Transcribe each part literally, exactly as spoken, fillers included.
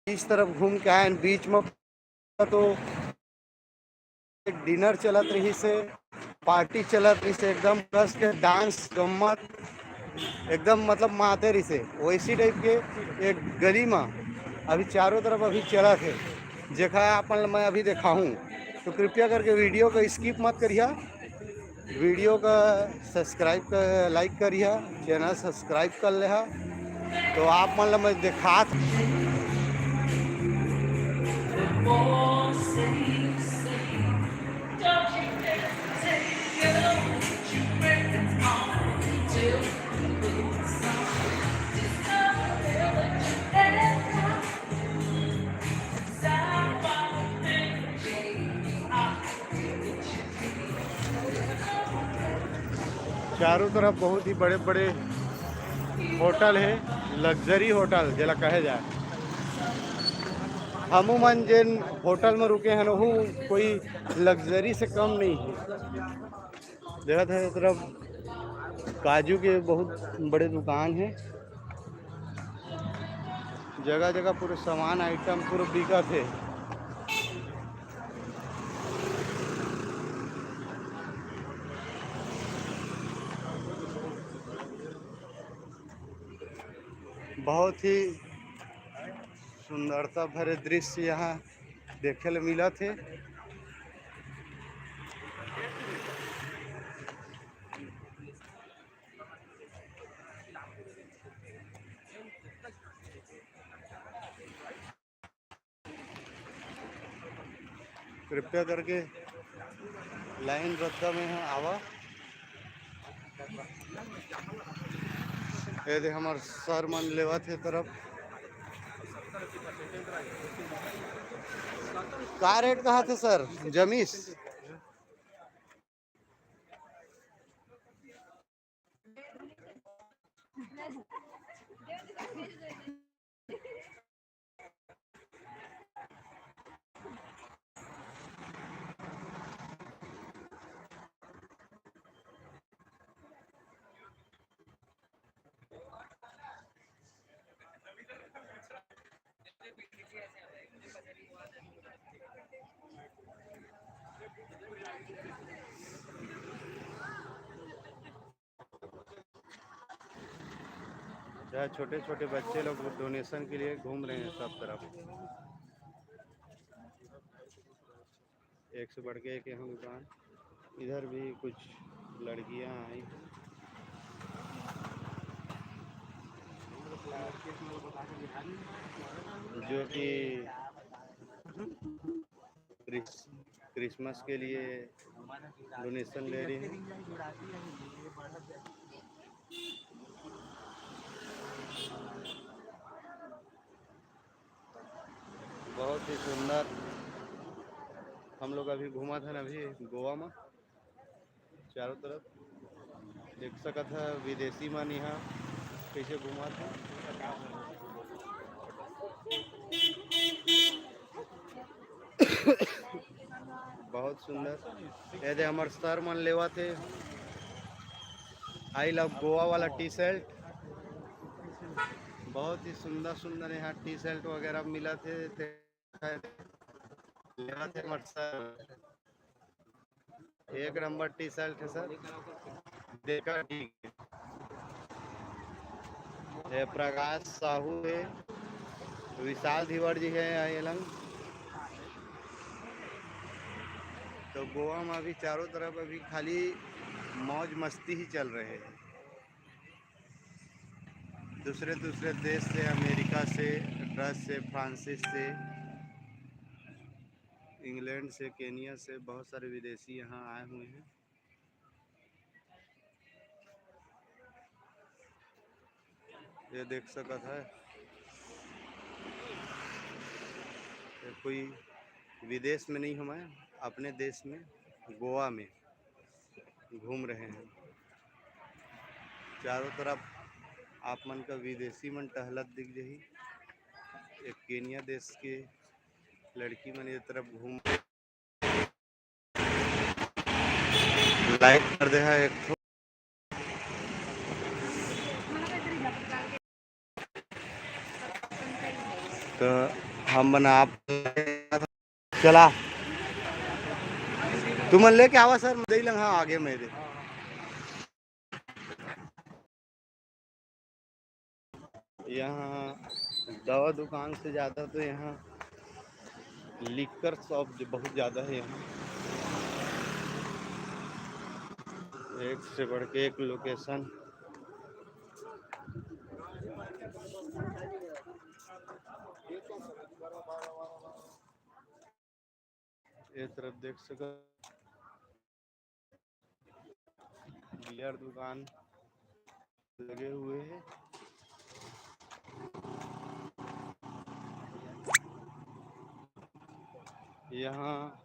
बीच तरफ घूम के आए, बीच में तो डिनर चलत रहिस हे, पार्टी चलत रहिस हे, एकदम कस के डांस गम्मत, एकदम मतलब माते रहिस हे। वैसी टाइप के एक गली में अभी चारों तरफ अभी चलत हे, जेखा आप मन ल मैं अभी देखाहूँ। तो कृपया करके वीडियो को स्किप मत करिहा, वीडियो का सब्सक्राइब कर, लाइक करिहा, चैनल सब्सक्राइब कर लेहा। तो आप मन ल मैं देखात चारों तरफ बहुत ही बड़े-बड़े होटल हे, लग्जरी होटल जेला कहे जाए। हमू मन जेन होटल में रुके हन, वहू कोई लग्जरी से कम नहीं हे। देखत हे, ए तरफ काजू के बहुत बड़े दुकान हे, जगह-जगह पूरे सामान आइटम पूरे बिकत हे। बहुत ही सुंदरता भरे दृश्य यहाँ देखे ल मिलत हे। कृपया करके लाइन रद्दा में ह आवा। ये दे हमर सर मन लेवत हे तरफ। का रेट कहा थे सर जमीस? जहाँ छोटे छोटे बच्चे लोग डोनेशन के लिए घूम रहे हैं सब तरफ। एक से बढ़ के एक यहाँ दुकान। इधर भी कुछ लड़कियाँ आई जो कि क्रिस-, क्रिसमस के लिए डोनेशन ले रही हैं। बहुत ही सुंदर। हम लोग अभी घूमत हन अभी गोवा में, चारों तरफ देख सकत ह विदेशी मन यहाँ कैसे घूमत ह। बहुत सुंदर। ये दे हमर सर मन लेवत हे आई लव गोवा वाला टी शर्ट। बहुत ही सुंदर सुंदर यहाँ टी शर्ट वगैरह मिलत हे। ते लेवत हे हमर सर। एक नंबर टी शर्ट है सर। देखा ठीक। ये प्रकाश साहू है, विशाल धीवर जी है यहाँ ये लंग। तो गोवा में अभी चारों तरफ अभी खाली मौज मस्ती ही चल रहे हैं। दूसरे दूसरे देश से, अमेरिका से, डच से, फ्रांसिस से, इंग्लैंड से, केनिया से बहुत सारे विदेशी यहाँ आए हुए हैं। ये देख सकत है, ये कोई विदेश में नहीं, हम अपने देश में गोवा में घूम रहे हैं। चारों तरफ आप मन का विदेशी मन टहलत दिख जाही। एक केनिया देश के लड़की मन ये तरफ घूम, लाइक कर दे है एक ठो। तो हम बना आप चला, तुमन लेके आवा सर, दे लंग, हाँ, आगे मेरे। यहाँ दवा दुकान से ज़्यादा तो यहाँ लिकर शॉप जो बहुत ज़्यादा है यहाँ, एक से बढ़ के एक लोकेशन। ये तरफ देख सकत बियर दुकान लगे हुए हैं। यहाँ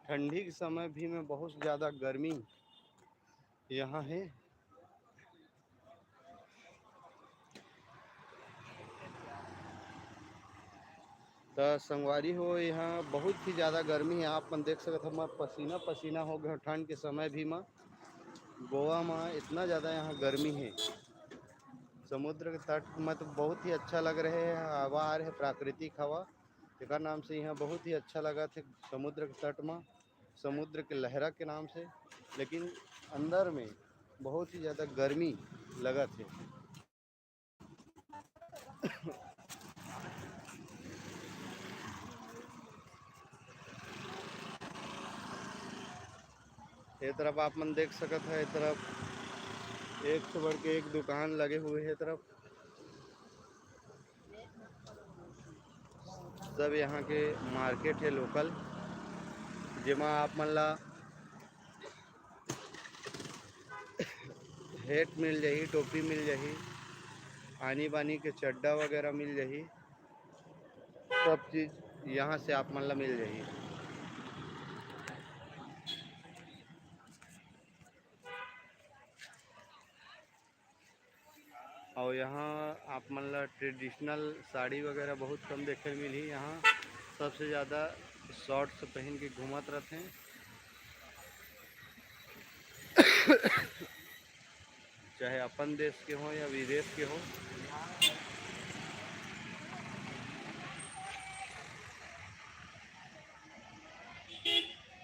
ठंडी के समय भी में बहुत ज़्यादा गर्मी यहाँ है। त संगवारी हो, यहाँ बहुत ही ज़्यादा गर्मी है। आप मन देख सकत हो, मैं पसीना पसीना हो गया ठंड के समय भी। मैं गोवा में इतना ज़्यादा यहाँ गर्मी है। समुद्र के तट में तो बहुत ही अच्छा लग रहे है, हवा आ रहे, प्राकृतिक हवा, एकर नाम से यहाँ बहुत ही अच्छा लगा थे। समुद्र के तट में, समुद्र के लहरा के नाम से, लेकिन अंदर में बहुत ही ज़्यादा गर्मी लगा थे। ये तरफ आप मन देख सकत है, ये तरफ एक से बढ़ के एक दुकान लगे हुए है। ये तरफ सब यहाँ के मार्केट है लोकल, जेमा आप मन ला हेट मिल जाही, टोपी मिल जाही, आनी बानी के चड्डा वगैरह मिल जाही, सब चीज यहाँ से आप मन ला मिल जाही। और यहाँ आप मन ला ट्रेडिशनल साड़ी वगैरह बहुत कम देखे मिलही। यहाँ सबसे ज़्यादा शॉर्ट्स पहन के घूमत रहते हैं, चाहे अपन देश के हो या विदेश के हो।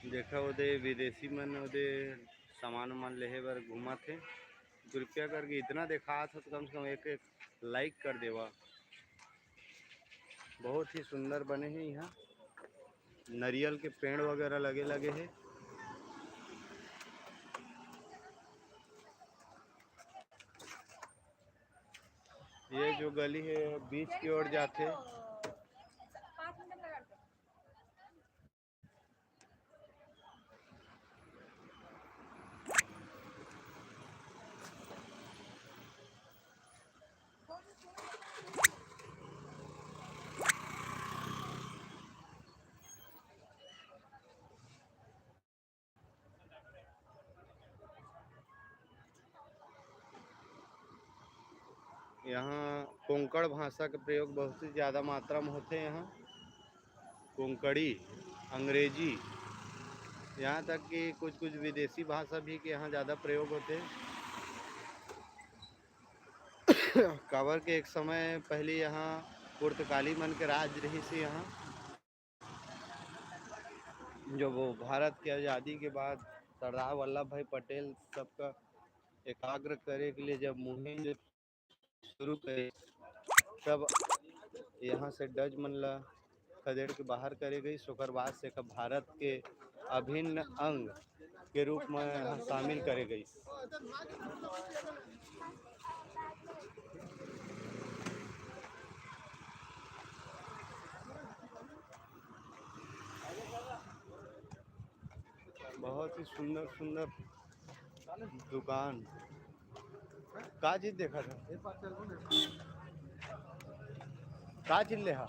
देखा ओदे विदेशी मन ओदे सामान उमान लेहे बर घूमत हे। कृपया करके इतना देखात हो तो कम से कम एक, एक लाइक कर देवा। बहुत ही सुंदर बने हे यहाँ, नरियल के पेड़ वगैरह लगे लगे हे। ये जो गली है बीच की ओर जाते। यहाँ कोंकण भाषा के प्रयोग बहुत ही ज़्यादा मात्रा में होते। यहाँ कोंकणी, अंग्रेजी, यहाँ तक कि कुछ कुछ विदेशी भाषा भी के यहाँ ज़्यादा प्रयोग होते। काबर के एक समय पहले यहाँ पुर्तगाली मन के राज रही से यहाँ, जब वो भारत के आज़ादी के बाद सरदार वल्लभ भाई पटेल सबका एकाग्र करे के लिए जब मुहिम जो शुरू करे, तब यहाँ से डच मन ला खदेड़ के बाहर करे गई। ओकर बाद से एकर भारत के अभिन्न अंग के रूप में यहाँ शामिल करे गई। बहुत ही सुंदर सुंदर दुकान। का चीज देखा था? का चीज लेहा?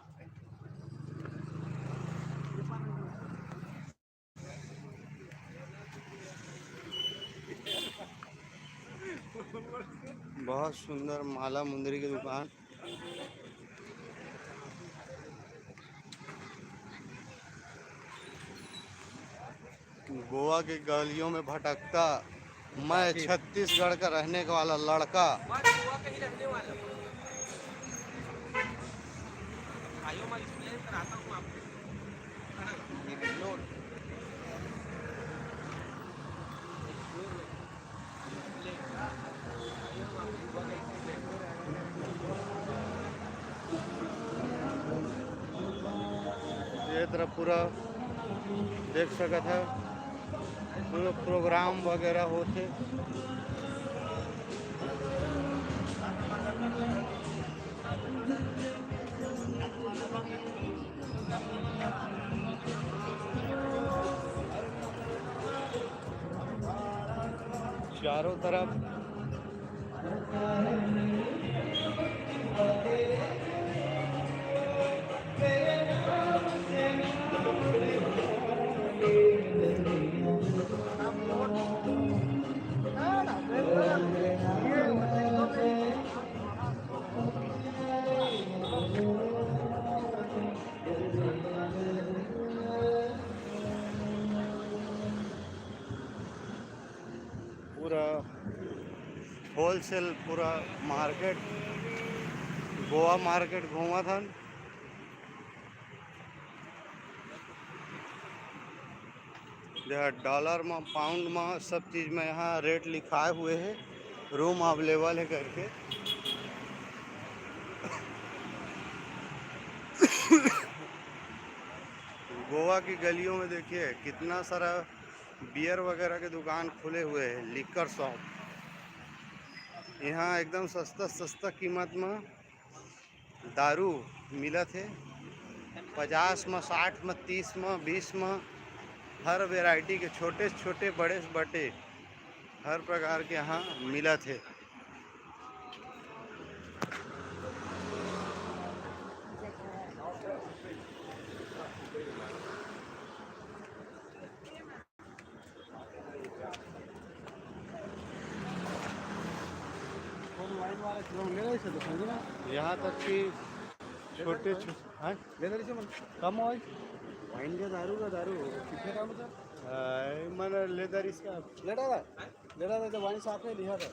बहुत सुंदर माला मुंदरी की दुकान। गोवा के गलियों में भटकता मैं, छत्तीसगढ़ का रहने वाला लड़का। मैं गोवा का ही रहने वाला हूँ। आयो मालिक सुने। ये तरफ पूरा देख सकत है, पूरा प्रोग्राम वगैरह होथे। चारों तरफ पूरा होलसेल, पूरा मार्केट, गोवा मार्केट घूमत हन। देखा, डॉलर म, पाउंड म, सब चीज म यहाँ रेट लिखाए हुए है, रूम अवेलेबल है करके। गोवा की गलियों में देखिए, कितना सारा बियर वगैरह के दुकान खुले हुए हैं, लिकर शॉप। यहाँ एकदम सस्ता सस्ता कीमत में दारू मिलत हे। पचास में, साठ में, तीस में, बीस में, हर वैरायटी के, छोटे से छोटे, बड़े से बड़े, हर प्रकार के यहाँ मिलत हे। यहाँ तक कि छोटे छो-, हाँ? ले रही से मन। वाइन का दारू का दारू। कितने का मतलब? आ, मन लेदर इसका। ले डाला? ले डाला तो वाइन साथ में लिया था।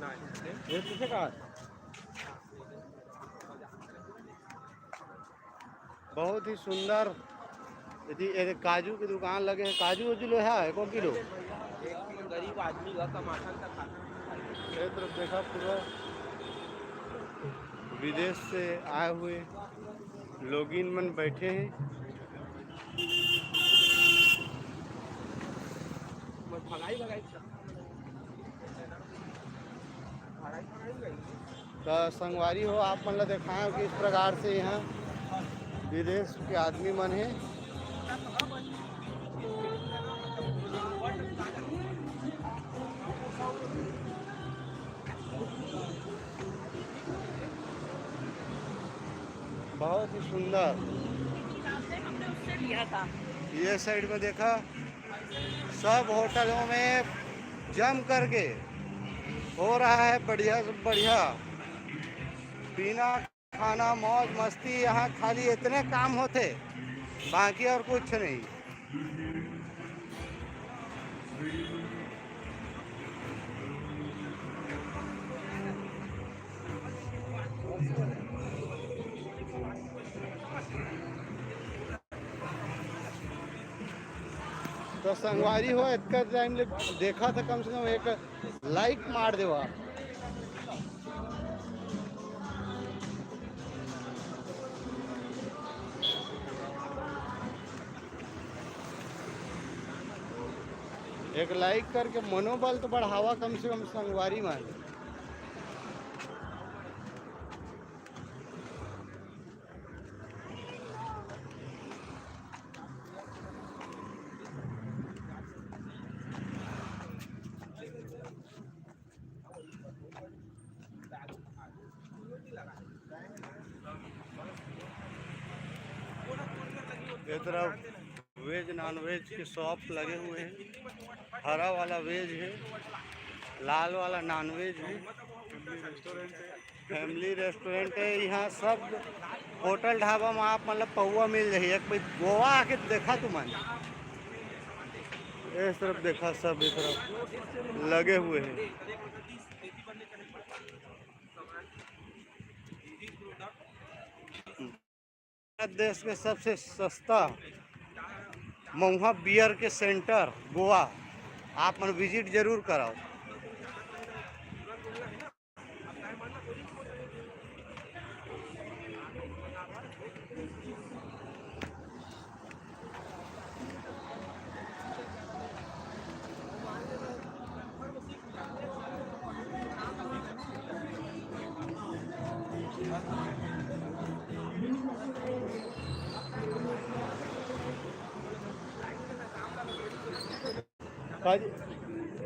नहीं। ये किसे का? बहुत ही सुंदर। यदि ये काजू की दुकान लगे है, काजू उजू लोहा है को किलो? एक गरीब आदमी का कमाता था, खाता था। ये तरफ देखा, पूरा विदेश से आए हुए लोगिन मन बैठे हैं। बस भगाई भगाई। त संगवारी हो, आप मन ला देखाएं किस प्रकार से यहाँ विदेश के आदमी मन हे। बहुत ही सुंदर। ये साइड में देखा, सब होटलों में जम करके हो रहा है बढ़िया से बढ़िया पीना, खाना, मौज मस्ती। यहाँ खाली इतने काम होते, बाकी और कुछ नहीं। तो संगवारी हो, इतना टाइम ले देखा था, कम से कम एक लाइक मार देवा। एक लाइक करके मनोबल तो बढ़ावा कम से कम संगवारी मन। ये तरफ वेज नॉन वेज के शॉप लगे हुए हैं। हरा वाला वेज है, लाल वाला नॉन वेज है। फैमिली रेस्टोरेंट है। यहाँ सब होटल ढाबा में आप मतलब पौवा मिल जाही। एक बार गोवा आके देखा तुमन, इस तरफ देखा, सब इस तरफ लगे हुए हैं। देश के सबसे सस्ता महुआ बियर के सेंटर गोवा, आप मन विजिट जरूर कराओ।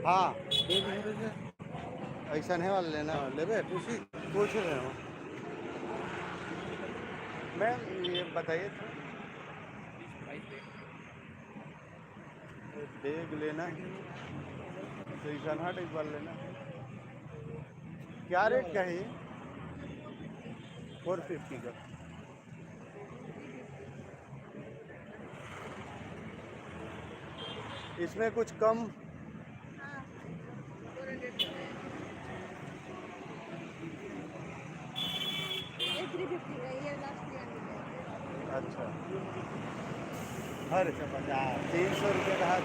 हाँ, ऐसा नहीं वाला लेना। हाँ, लेबे, पूछी। पूछ रहे हो। मैम, ये बताइए तो। बैग लेना है, तो ऐसा ना, एक बार लेना है। क्या रेट का है ये? फोर फिफ्टी का। इसमें कुछ कम? अच्छा, हर तीन सौ रुपये का हाथ।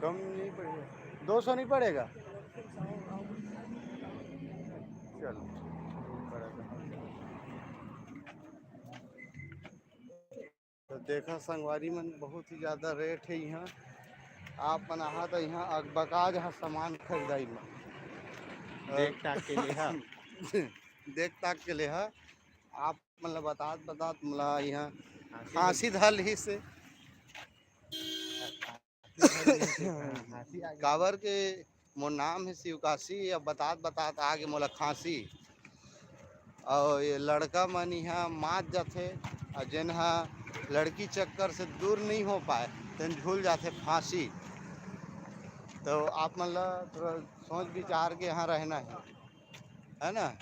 कम नहीं पड़ेगा, दो सौ नहीं पड़ेगा। चलो, तो देखा संगवारी मन, बहुत ही ज्यादा रेट है यहाँ। आप मन आहा तो यहाँ अकबकाज हा सामान खरीदाई में। देख ताक के लेहा। देख ताक के लेहा। आप मतलब बतात बतात मोला यहाँ खांसी धर लिहिस हे। काबर के मोर नाम है शिवकाशी, अब बतात बतात आगे मोला खांसी। और ये लड़का मन यहाँ मात जाथे, और जेन हा लड़की चक्कर से दूर नहीं हो पाए, तेन झूल जाथे फांसी। तो आप मन ला थोड़ा सोच विचार के यहाँ रहना है, है ना?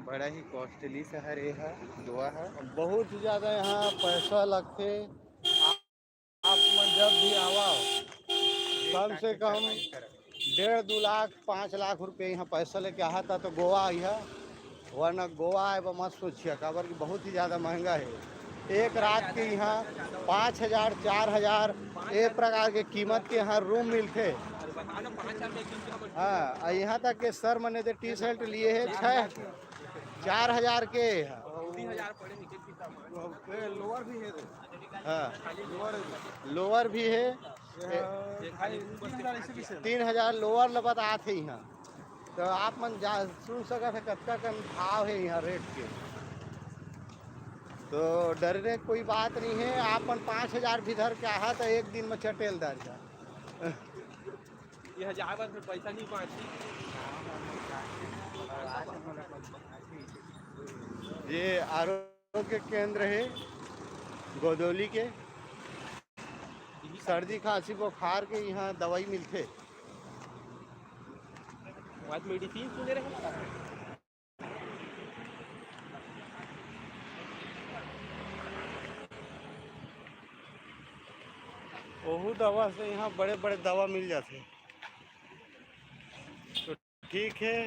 बड़ा ही कॉस्टली शहर ये है, गोवा है। बहुत ही ज्यादा यहाँ पैसा लगथे। आप मन जब भी आवा, कम से कम डेढ़ दो लाख, पाँच लाख रुपये यहाँ पैसा लेके आहा था तो गोवा आई है, वरना गोवा आए बर मत सोचिए, काबर कि बहुत ही ज्यादा महंगा है। एक रात के यहाँ पाँच हजार, चार हजार, ए प्रकार के कीमत के यहाँ रूम मिलथे। हाँ, और यहाँ तक के सर मने दे टी शर्ट लिए है छः, चार हजार के है। लोअर भी है। हाँ, लोअर भी है। तीन हजार लोअर ल बतात हे यहाँ। तो आप मन जा सुन सकत है कतका कन भाव है यहाँ रेट के। तो डरने कोई बात नहीं है, आप मन पाँच हजार भी धर के आहा तो एक दिन में चटेल दर जा। ये हजार बार फिर पैसा नहीं बांची। ये आरोग्य केंद्र है गोदोली के। सर्दी खांसी बुखार के यहाँ दवाई मिलथे। आज मेडिसिन सुने रहे। ओहू दवा से यहाँ बड़े बड़े दवा मिल जाथे। तो ठीक है,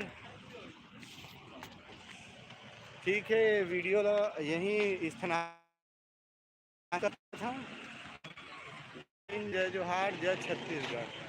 ठीक है, ये वीडियो ला यहीं स्थानांतरित करत हन। जय जोहार, जय छत्तीसगढ़।